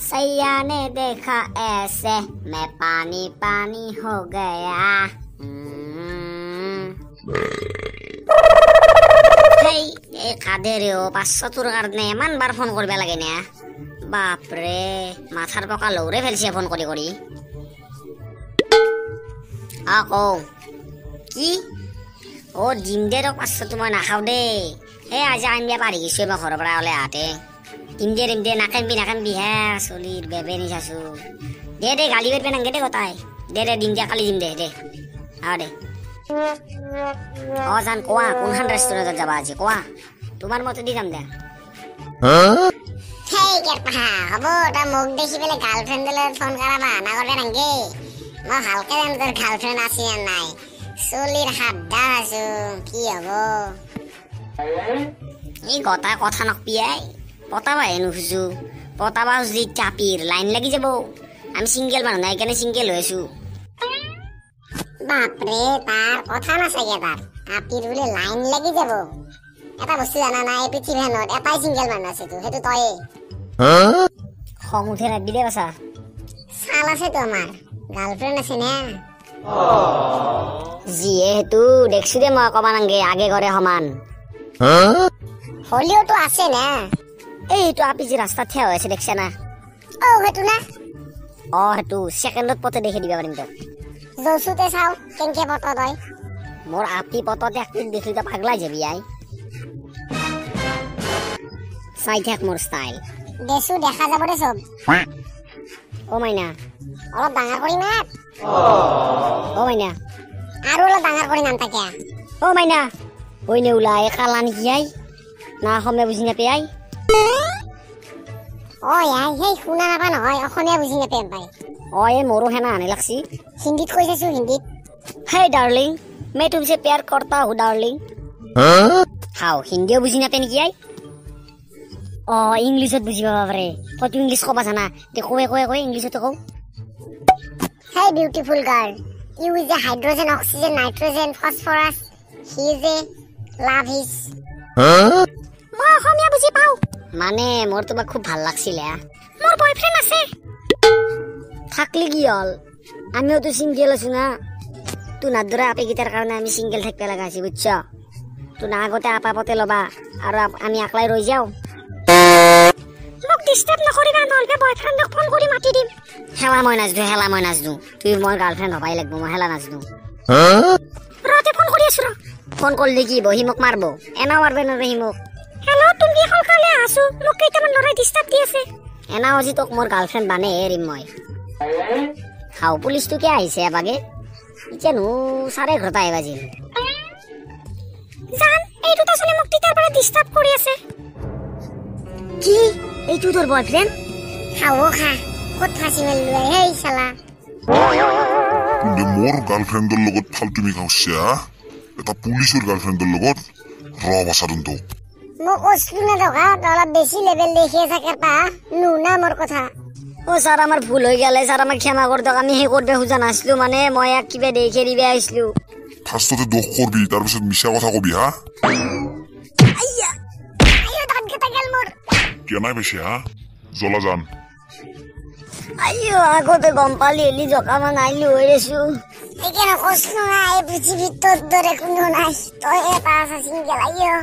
सैया ने देखा ऐसे मैं पानी पानी हो गया। হেই, এই কাদেৰেও 500টোৰ কাৰণে ইমান বাৰ ফোন কৰিব লাগে না? বাপৰে, মাথাৰ পকা লৌৰে ফেলছে ফোন কৰি কৰি। আ কওঁ কি? অ' দিম দে তোক 500টো, মই নাখাওঁ দেই। এই আজি আনিব পাৰি গৈছোঁ মই ঘৰৰ পৰা ওলাই আহাতে। দিম দে, দিম দে, নাকান্দিবি নাকান্দিবি হে, চলিৰ বেবে চাছো। দে দে, গালি পাৰিবি নাংগে দে গোটাই। দে দে, দিম দে, কালি দিম দে। দে আ দে। অ জান, কোৱা কোনখন ৰেষ্টুৰেণ্টত যাবা আজি? কোৱা, তোমাৰ মতে দি যাম দে। হেই কেৰপাহা, হ'ব তই মোক দেখি পেলাই গাৰ্লফ্ৰেণ্ডৰ লগত ফোন কৰা বাহানা কৰবে নাংগে। মই ভালকে জানো তোৰ গাৰ্লফ্ৰেণ্ড আছে নে নাই। চলিৰ সাবধান আছো, কি হ'ব? এই গটা কথা নকপিয়াই, পতাবাহে নুখুজো। পতাবা খুজি চাপিৰ লাইন লাগি যাব। আমি চিংগেল মানুহ নাই কাৰণে চিংগেল হৈ আছো। বাপৰে, তাৰ কথা নাচাগে, তাৰ আপিৰ বোলে লাইন লাগি যাব। এটা বস্তু জানা নাই, এই পৃথিৱীখনত এটাই চিংগেল মানুহ আছে তো, সেইটো তয়ে। খং উঠে ৰাখবি দে বাচা। চাল আছে তো আমাৰ, গাৰ্লফ্ৰেণ্ড আছে না? যিয়ে সেইটো দেখছো দে, মই কবা নাংগে, আগে ঘৰে সমান। হ'লেওতো আছে না? এইটো আপি যে ৰাস্তাত থিয় হৈ আছে দেখছা না? অ সেইটো না? অ সেইটো ছেকেণ্ডত পতে দেখি দিব পাৰিম তোক। জচুতে চাও কেনকে পত তই। মোৰ আপি পততে একদিন দেখলি তো পাগলাই যাবি। আই চাই থাক মোৰ ষ্টাইল। দেচো দেখা যাব দে চব। অ মাইনা, অলপ ডাঙৰ কৰি মাত। অ মাইনা, আৰু অলপ ডাঙৰ কৰি নাম তাকে। অ মাইনা, ঐ নে ওলাই কালা নেকি আই? না অসমীয়া বুজি নাপায় আই? অ আই, সেই শুনা নাপা নহয়, অসমীয়া বুজি নাপায় পাই। অ এই মোৰো সেনা আনি লাগছি। হিন্দীত কৈ চাইছো, হিন্দীত। হে ডাৰ্লিং, মে তুমছে প্যাৰ কৰতা হু ডাৰ্লিং। হাও হিন্দীও বুজি নাপায় নেকি আই? অ ইংলিছত বুজি পাব পাৰে। তইতো ইংলিছ ক'বা জানা দে, কয়ে কয়ে কয়ে ইংলিছতে কওঁ। Hey beautiful girl, you is a hydrogen, oxygen, nitrogen, phosphorus, he is a love his. মই অসমীয়া বুজি পাওঁ। মানে মোৰ তোমাক খুব ভাল লাগছিলে। মোৰ বয়ফ্ৰেণ্ড আছে। থাকলি কি হ'ল, আমিওতো চিংগেল আছো না। তোনাৰ দৰে আপেকেইটাৰ কাৰণে আমি চিংগেল থাকিব লগা হৈছে বুজছ। তোনা আগতে আপাপতে ল'বা আৰু আমি আকলাই ৰৈ যাওঁ। মোক ডিষ্টাৰ্ব নকৰিবা, নহ'লে বয়ফ্ৰেণ্ডক ফোন কৰি মাতি দিম। হেলা মই নাজনো, হেলা মই নাজনো, তুই মই গাৰ্লফ্ৰেণ্ড হ'বাই লাগিব, মই হেলা নাজনো। ৰতে ফোন কৰি আছো ৰ। ফোন কৰিলে কি হ'ব, সি মোক মাৰব, এনেও মাৰবে নোৱাৰে সি মোক। হেল্ল' তুমি সোনকালে আছো, মোক কেইটামান ল'ৰাই ডিষ্টাৰ্ব দি আছে। এনেও আজি তোক মোৰ গাৰ্লফ্ৰেণ্ড বানে এৰিম মই। হাও পুলিচটো কিয় আহিছে এবাগে? এতিয়ানো 11:30 বাজিল। জান, এই দুটা ছোৱালী মোক তেতিয়াৰ পৰা ডিষ্টাৰ্ব কৰি আছে। কি এইটো তোৰ বয়ফ্ৰেণ্ড? খাও খা, ক'ত ফাঁচি মাৰিলো হেই চালা। কোনে মোৰ গাৰ্লফ্ৰেণ্ডৰ লগত ফাল্টুমি খাওঁছে? এটা পুলিচৰ গাৰ্লফ্ৰেণ্ডৰ লগত? ৰ বাচাদোন তোক। মোক অশ্ৰু নথকা অলপ বেছি লেভেল দেখি আছে পা, নুনা মোৰ কথা। অ ছাৰ, আমাৰ ভুল হৈ গ'লে ছাৰ, আমাক ক্ষমা কৰি দিয়ক, আমি সেই কৰিব খোজা নাছিলো, মানে মই ইয়াক কিবা দেখি দিব আহিছিলো। ফাৰ্ষ্টতে দোষ কৰবি, তাৰপিছত মিছা কথা কবি। হা কেনাই পাইছে? হা জ্বলা যান। আইঅ আগতে গম পালি এলি জকামান আইলো হৈ আছো। সেইকাৰণে কৈছো না, এই পৃথিৱীত তোৰ দৰে কোনো নাই, তই এটা আছা চিংগেল। আইঅ।